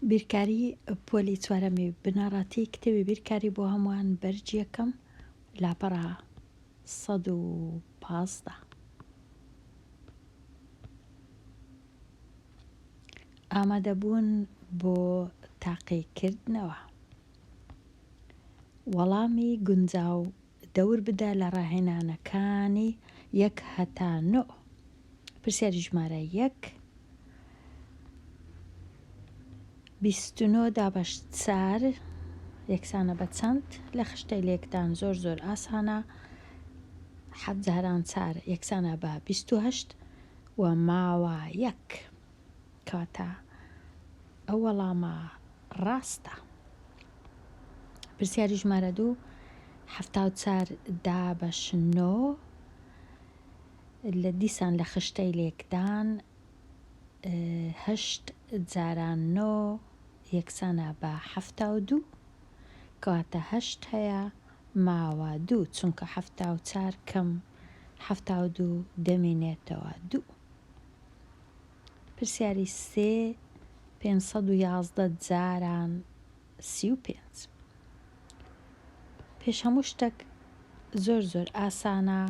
بیرکاری پۆلی چوارەمی بنەڕەتی کتێبی بیرکاری بۆ هەمووان بەرج یەکەم لاپەڕە 115. ئامادەبوون بۆ تاقیکردنەوە. وەڵامی گونجاو دەور بدە لە ڕاهێنانەکانی یەک هەتا نۆ. پرسیاری ژمارە یەک، 29 دابەش چار یەکسانە بە چەند؟ لە خشتەی لێکدان زۆر زۆر ئاسانە، حەفت جاران چار یەکسانە بە 28 و ماوە یەک. کەواتە ئەو وەڵامە ڕاستە. پرسیاری ژمارە دوو، 74 دابەش نۆ لە دیسان لە خشتەی لێکدان هەشت جاران نۆ یەکسانە بە 72 کەواتە هەشت هەیە ماوە دوو چونکە 74 کەم 72 دەمینێتەوە دوو. پرسیاری سێ، 511 جاران 35. پێش هەموو شتەک زۆر زۆر ئاسانە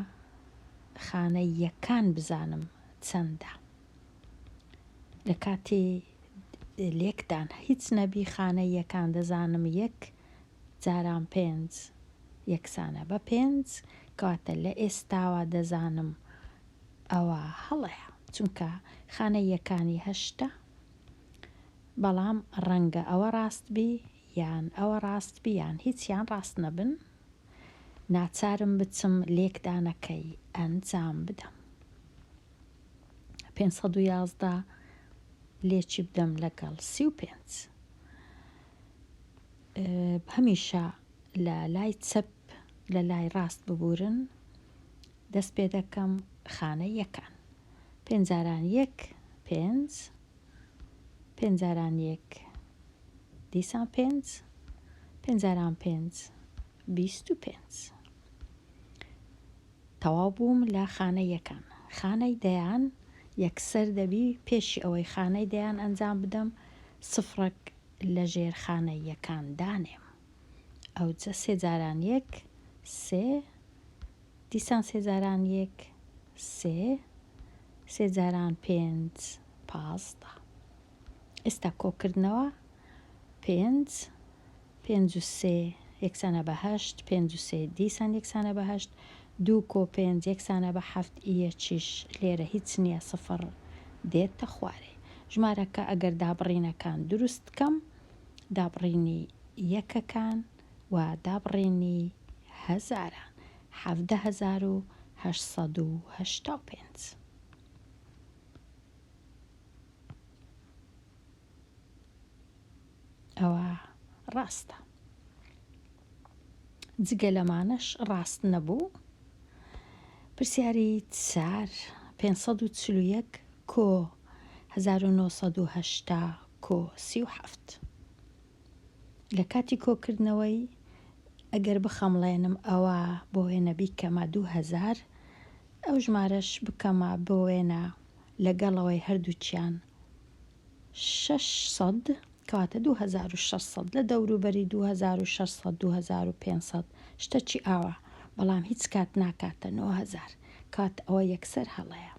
خانەی یەکان بزانم چەندە. لە کاتی لێکدان هیچ نەبی خانەی یەکان دەزانم یەک جاران پێنج یەکسانە بە پێنج، کەواتە لە ئێستاوە دەزانم ئەوە هەڵەیە چونکە خانەی یەکانی هەشتە بەڵام ڕەنگە ئەوە ڕاست بی یان ئەوە ڕاست بی یان هیچیان ڕاست نەبن ناچارم بچم لێکدانەکەی ئەنجام بدەم. 511 لێکی بدەم لەگەڵ 35 هەمیشە لە لای چەپ لە لای ڕاست ببورن دەست پێ دەکەم خانەی یەکان پێنج جاران یەک پێنج پێنج جاران یەک دیسان پێنج پێنج جاران پێنج 25 تەواو بووم لە خانەی یەکان خانەی دەیان یەکسەر دەبی پێشی ئەوەی خانەی دەیان ئەنجام بدەم سفرەک لە ژێر خانەی یەکان دانێم ئەوجە سێ جاران یەک سێ دیسان سێ جاران یەک سێ سێ جاران پێنج 15 ئێستا کۆکردنەوە پێنج پێنج و سێ یەکسانە بە هەشت پێنج و سێ دیسان یەکسانە بە هەشت دوو کۆ پێنج یەکسانە بە حەفت یەکیش لێرە هیچ نییە سفر دێتە خوارێ ژمارەکە ئەگەر دابڕینەکان دروست کەم دابڕینی یەکەکان و دابڕینی هەزاران 17885. ئەوە ڕاستە. جگە لەمانەش ڕاست نەبوو. پرسیاری چار، 541 کۆ 1980 کۆ 37. لە کاتی کۆکردنەوەی ئەگەر بخەمڵێنم ئەوە بۆ وێنە بیکەمە 2000 ئەو ژمارەش بکەمە بۆ وێنە لەگەڵەوەی هەردووکیان 600 کەواتە 2600 لە دەوروبەری 2600 2500 شتەکی ئاوا بەڵام هیچ کات ناکاتە 9000 کات ئەوە یەکسەر هەڵەیە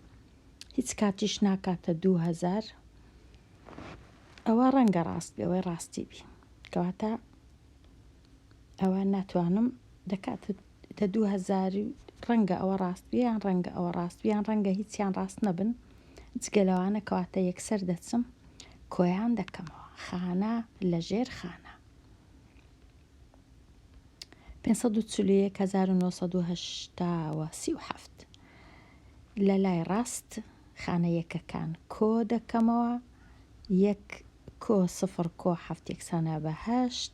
هیچ کاتیش ناکاتە 2000 ئەوە ڕەنگە ڕاست بێ ئەوەی ڕاستی بی کەواتە ئەوە ناتوانم دەکات تە 2000 ڕەنگە ئەوە ڕاست بی یان ڕەنگە ئەوە ڕاست بی یان ڕەنگە هیچیان ڕاست نەبن جگە لەوانە کەواتە یەکسەر دەچم کۆیان دەکەمەوە خانە لە ژێر خانە 541 لە لای ڕاست خانە یەکەکان کۆ دەکەمەوە یەک کۆ سفر کۆ حەفت یەکسانە بە هەشت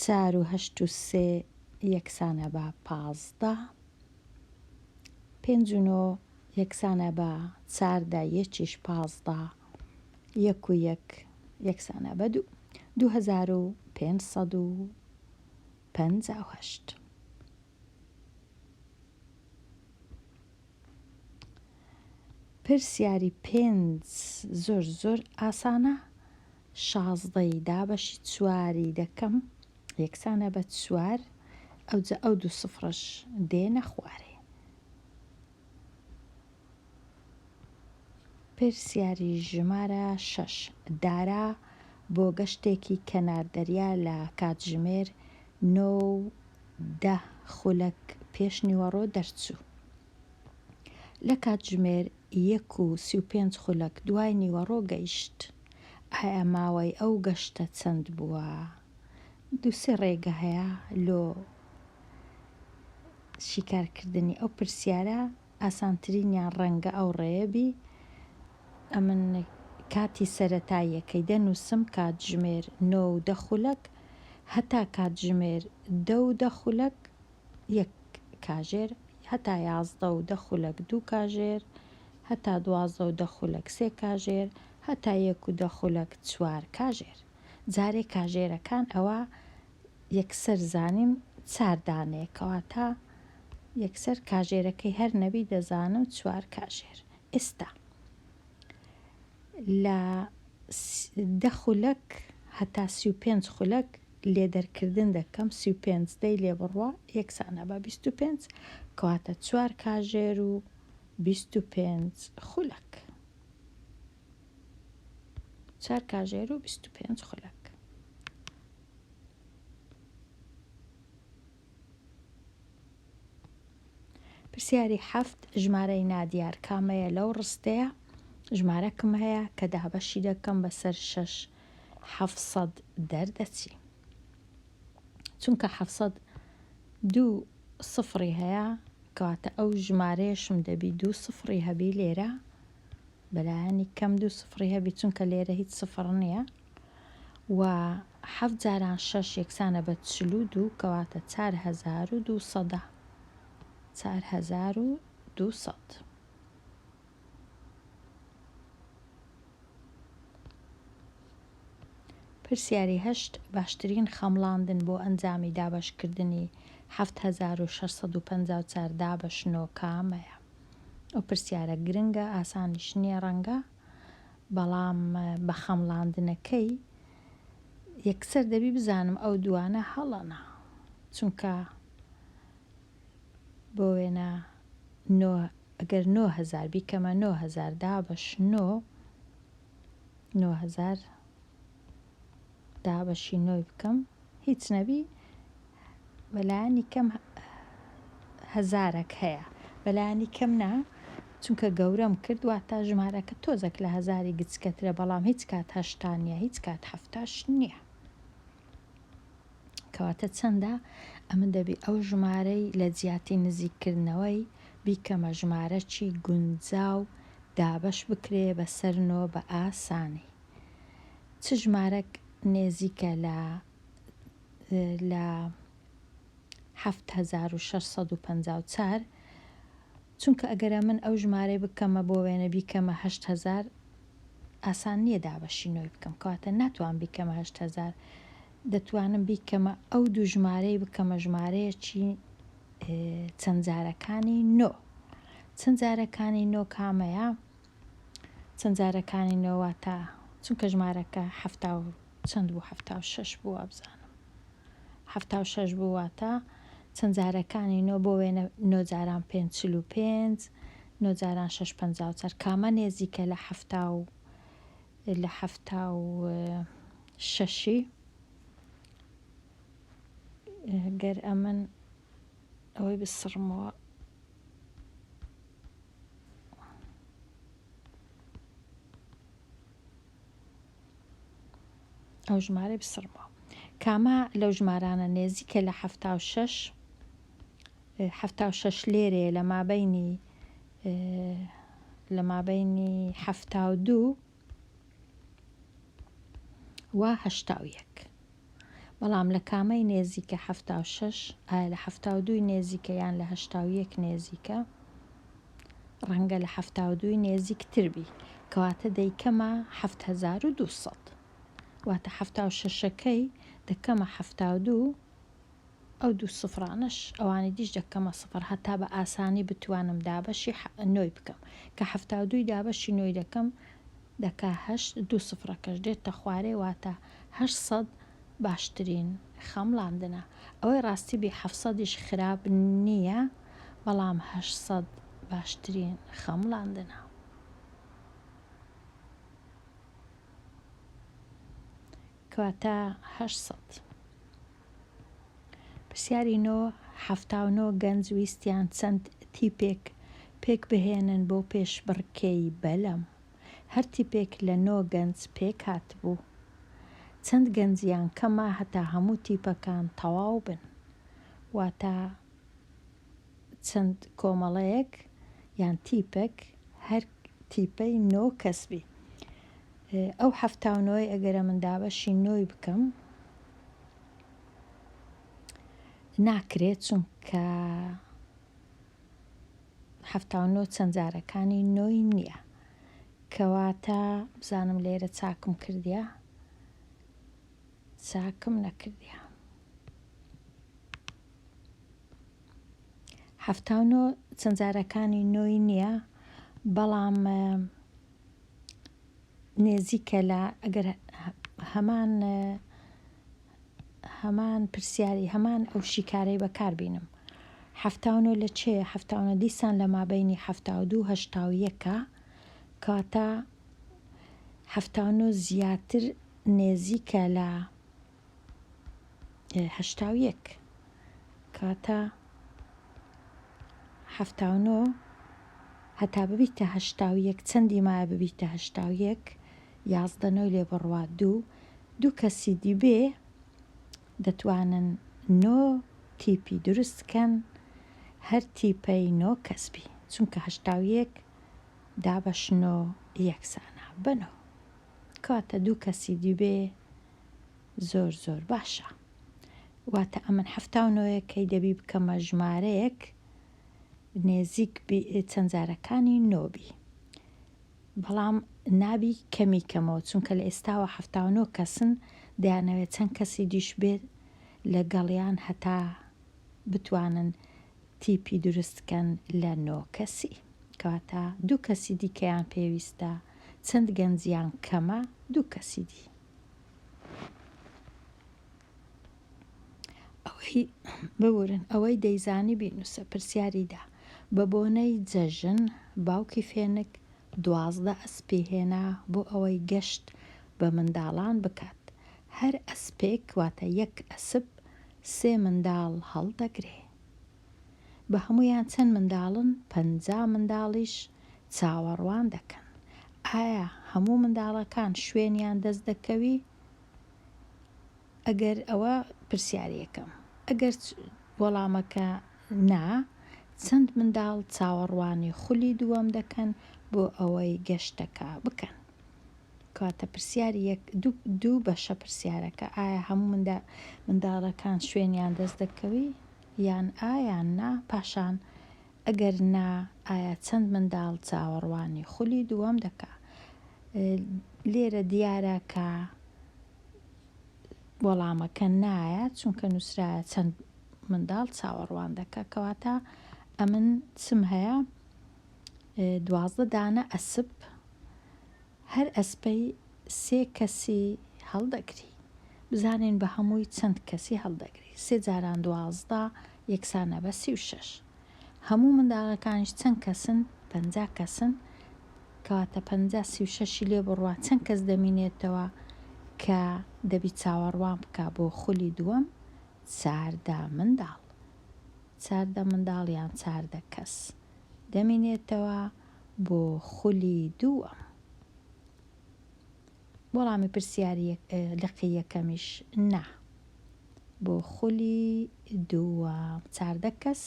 چار و هەشت و سێ یەکسانە بە 15 پێنج و نۆ یەکسانە بە چاردە یەکیش 15 یەک و یەک یەکسانە بە دوو 2558. پرسیاری پێنج زۆر زۆر ئاسانە. شازدەی دابەشی چواری دەکەم یەکسانە بە چوار ئەوجا ئەو دوو سفرەش دێنە خوارێ. پرسیاری ژمارە شەش، دارا بۆ گەشتێکی کەنار دەریا لە کاتژمێر نۆ و دە خولەک پێش نیوەڕۆ دەرچوو. لە کاتژمێر یەک و 35 خولەک دوای نیوەڕۆ گەیشت. ئایا ماوەی ئەو گەشتە چەند بووە؟ دوو سێ ڕێگە هەیە لۆ شیکارکردنی ئەو پرسیارە، ئاسانترینیان ڕەنگە ئەو ڕێیە بی، ئەمن کاتی سەرەتاییەکەی دەنووسم کاتژمێر نۆ و دە خولەک هەتا کاتژمێر دە و دە خولەک یەک کاژێر، هەتا 11 و دە خولەک دوو کاژێر، هەتا 12 و دە خولەک سێ کاژێر، هەتا یەک و دە خولەک چوار کاژێر. جارێ کاژێرەکان ئەوە یەکسەر زانیم چار دانەیە کەواتە یەکسەر کاژێرەکەی هەر نەبی دەزانم چوار کاژێر. ئێستا لە دە خولەک هەتا 35 خولەک لێدەرکردن دەکەم 35 دەی لێ بڕوا یەکسانە بە 25 کەواتە چوار کاژێر و 25 خولەک. چوار کاژێر و 25 خولەک. پرسیاری حەفت، ژمارەی نادیار کامەیە لەو ڕستەیە؟ ژمارەکم هەیە کە دابەشی دەکەم بەسەر شەش 700 دەردەچی. چونکە 700 دوو سفڕی هەیە کەواتە ئەو ژمارەیەشم دەبی دوو سفڕی هەبی لێرە بەلایەنی کەم دوو سفڕی هەبی چونکە لێرە هیچ سفڕ نییە و حەفت جاران شەش یەکسانە بە 42 کەواتە 4200 4200. پرسیاری هەشت، باشترین خەمڵاندن بۆ ئەنجامی دابەشکردنی 7654 دابەش نۆ کامەیە؟ ئەو پرسیارە گرنگە، ئاسانیش نییە ڕەنگە، بەڵام بە خەمڵاندنەکەی یەکسەر دەبی بزانم ئەو دووانە هەڵەنە، چونکە بۆ وێنە نۆ ئەگەر 9000 بیکەمە 9000 دابەش نۆ، 9000 دابەشی نۆی بکەم هیچ نەبی بەلایەنی کەم هەزارەک هەیە بەلایەنی کەم نا چونکە گەورەم کرد واتە ژمارەکە تۆزەک لە هەزاری گچکەترە بەڵام هیچ کات هەشتا نییە هیچ کات حەفتاش نییە کەواتە چەندە ئەمن دەبی ئەو ژمارەی لە جیاتی نزیککردنەوەی بیکەمە ژمارەکی گونجاو دابەش بکرێ بەسەر نۆ بە ئاسانی چ ژمارەک نێزیکە لە لە 7654 چونکە ئەگەر ئەمن ئەو ژمارەی بکەمە بۆ وێنە بیکەمە 8000 ئاسان نییە دابەشی نۆی بکەم کەواتە ناتوان بیکەمە 8000 دەتوانم بیکەمە ئەو دوو ژمارەی بکەمە ژمارەیەکی چەند جارەکانی نۆ چەند جارەکانی نۆ کامەیە چەند جارەکانی نۆ واتە چونکە ژمارەکە حەفتا و چەند بوو 76 بوو وابزانم 76 بوو واتە چەند جارەکانی نۆ بۆ وێنە نۆ جاران پێنج 45 نۆ جاران شەش 54 کامە نێزیکە لە حەفتا و لە حەفتا و شەشی گەر ئەمن ئەوەی بسڕمەوە ئەو ژمارەی بسڕمەوە کامە لەو ژمارانە نێزیکە لە 76 76 لێرەیە لە مابینی لە مابینی 72 و 81 بەڵام لە کامەی نێزیکە 76 ئایا لە 72 نێزیکە یان لە 81 نێزیکە ڕەنگە لە 72 نێزیکتر بی کەواتە دەیکەمە 7200 واتە 76ەکەی دەکەمە 72 ئەو دوو سفرانەش ئەوانی دیش دەکەمە سفر هەتا بە ئاسانی بتوانم دابەشی نۆی بکەم کە 72ی دابەشی نۆی دەکەم. دەکا هەشت، دوو سفرەکەش دێتە خوارێ واتە 800 باشترین خەمڵاندنە. ئەوەی ڕاستی بی حەفسەدیش خراپ نییە بەڵام 800 باشترین خەمڵاندنە. کەواتە 800. پرسیاری نۆ، 79 گەنج ویستیان چەند تیپێک پێکبهێنن بۆ پێشبڕکێی بەلەم. هەر تیپێک لە نۆ گەنج پێکهاتبوو. چەند گەنجیان کەمە هەتا هەموو تیپەکان تەواو بن. واتە چەند کۆمەڵەیەک یان تیپەک هەر تیپەی نۆ کەس بی. ئەو 79ەی ئەگەر ئەمن دابەشی نۆی بکەم ناکرێت چونکە 79 چەند جارەکانی نۆی نییە. کەواتە بزانم لێرە چاکم کردیە چاکم نەکردیە. 79 چەند جارەکانی نۆی نییە بەڵام نێزیکە لە ئەگەر هەمان هەمان پرسیاری هەمان ئەو شیکارەی بەکار بینم. 79 لە چێ؟ 79 دیسان لە مابەینی 72 81ە کەواتە 79 زیاتر نێزیکە لە 81 کەواتە 79 هەتا ببیتە 81 چەندی مایە ببیتە 81 یازدە نۆی لێ بڕوا دوو دوو کەسی دی بێ دەتوانن نۆ تیپی دروست کەن هەر تیپەی نۆ کەس بی چونکە 81 دابەش نۆ یەکسانە بە نۆ کەواتە دوو کەسی دی بێ زۆر زۆر باشە واتە ئەمن 79ەکەی دەبی بکەمە ژمارەیەک نێزیک بی چەند جارەکانی نۆ بی بەڵام نابی کەمی کەمەوە چونکە لە ئێستاوە 79 کەسن دەیانەوێت چەند کەسی دیش بێت لەگەڵیان هەتا بتوانن تیپی دروست کەن لە نۆ کەسی کەواتە دوو کەسی دیکەیان پێویستە چەند گەنجیان کەمە دوو کەسی دی ئەوەی ببورن ئەوەی دەیزانی بینوسە پرسیاری دا بە بۆنەی جەژن باوکی فێنک 12 ئەسپی هێنا بۆ ئەوەی گەشت بە منداڵان بکات هەر ئەسپێک واتە یەک ئەسپ سێ منداڵ هەڵدەگرێ بە هەموویان چەند منداڵن 50 منداڵیش چاوەڕوان دەکەن ئایا هەموو منداڵەکان شوێنیان دەست دەکەوی ئەگەر ئەوە پرسیاری یەکەم ئەگەر وەڵامەکە نا چەند منداڵ چاوەڕوانی خولی دووەم دەکەن بۆ ئەوەی گەشتەکە بکەن کەواتە پرسیاری یەک دوو بەشە پرسیارەکە ئایا هەموو منداڵەکان شوێنیان دەست دەکەوی یان ئایان نا پاشان ئەگەر نا ئایا چەند منداڵ چاوەڕوانی خولی دووەم دەکا لێرە دیارە کە وەڵامەکە نایە چونکە نووسرایە چەند منداڵ چاوەڕوان دەکا کەواتە ئەمن چم هەیە 12 دانە ئەسپ هەر ئەسپەی سێ کەسی هەڵدەگری بزانین بە هەمووی چەند کەسی هەڵدەگری سێ جاران 12 یەکسانە بە 36 هەموو منداڵەکانیش چەند کەسن 50 کەسن کەواتە 50 36ی لێ بڕوا چەند کەس دەمینێتەوە کە دەبی چاوەڕوان بکا بۆ خولی دووەم چاردە منداڵ چاردە منداڵ یان چاردە کەس دەمینێتەوە بۆ خولی دووەم وەڵامی پرسیاری لقی یەکەمیش نا بۆ خولی دووەم چاردە کەس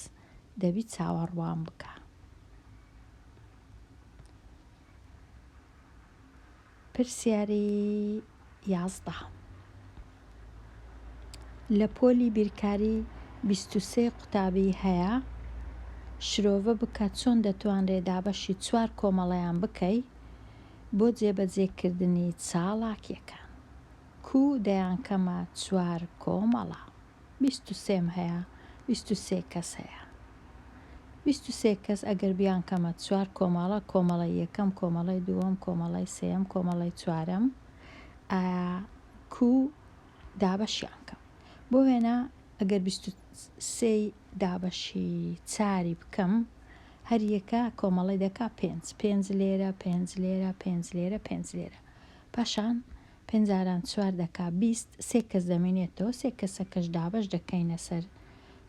دەبی چاوەڕوان بکا. پرسیاری 11 لە پۆلی بیرکاری 23 قوتابی هەیە شرۆڤە بکە چۆن دەتوانرێ دابەشی چوار کۆمەڵەیان بکەی بۆ جێبەجێکردنی چاڵاکیەکان کو دەیانکەمە چوار کۆمەڵە 23م هەیە 23 کەس هەیە. 23 کەس ئەگەر بیانکەمە چوار کۆمەڵە، کۆمەڵەی یەکەم، کۆمەڵەی دووەم، کۆمەڵەی سێیەم، کۆمەڵەی چوارەم، ئایا کوو دابەشیان کەم؟ بۆ وێنە ئەگەر 23 ی دابەشی چاری بکەم هەر یەکە کۆمەڵەی دەکا پێنج، پێنج لێرە، پێنج لێرە، پێنج لێرە، پێنج لێرە. پاشان پێنج جاران چوار دەکا 20، سێ کەس دەمینێتەوە، سێ کەسەکەش دابەش دەکەینە سەر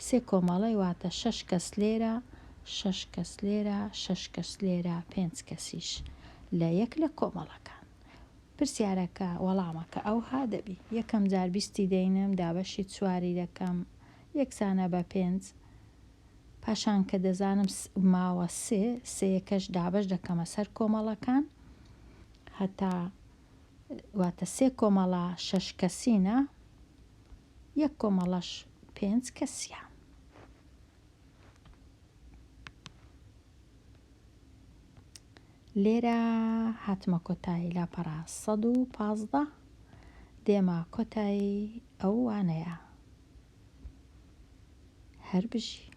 سێ کۆمەڵەی واتە شەش کەس لێرە، شەش کەس لێرە، شەش کەس لێرە، پێنج کەسیش لە یەک لە کۆمەڵەکان. پرسیارەکە وەڵامەکە ئەوها دەبی. یەکەم جار بیستی دەینم دابەشی چواری دەکەم یەکسانە بە پێنج. پاشان کە دەزانم ماوە سێ، سێیەکەش دابەش دەکەمە سەر کۆمەڵەکان هەتا واتە سێ کۆمەڵە شەش کەسینە یەک کۆمەڵەش پێنج کەسیە. لێرە هاتمە کۆتایی لاپەڕە 115 دێمە کۆتایی ئەو وانەیە. هەر بژی.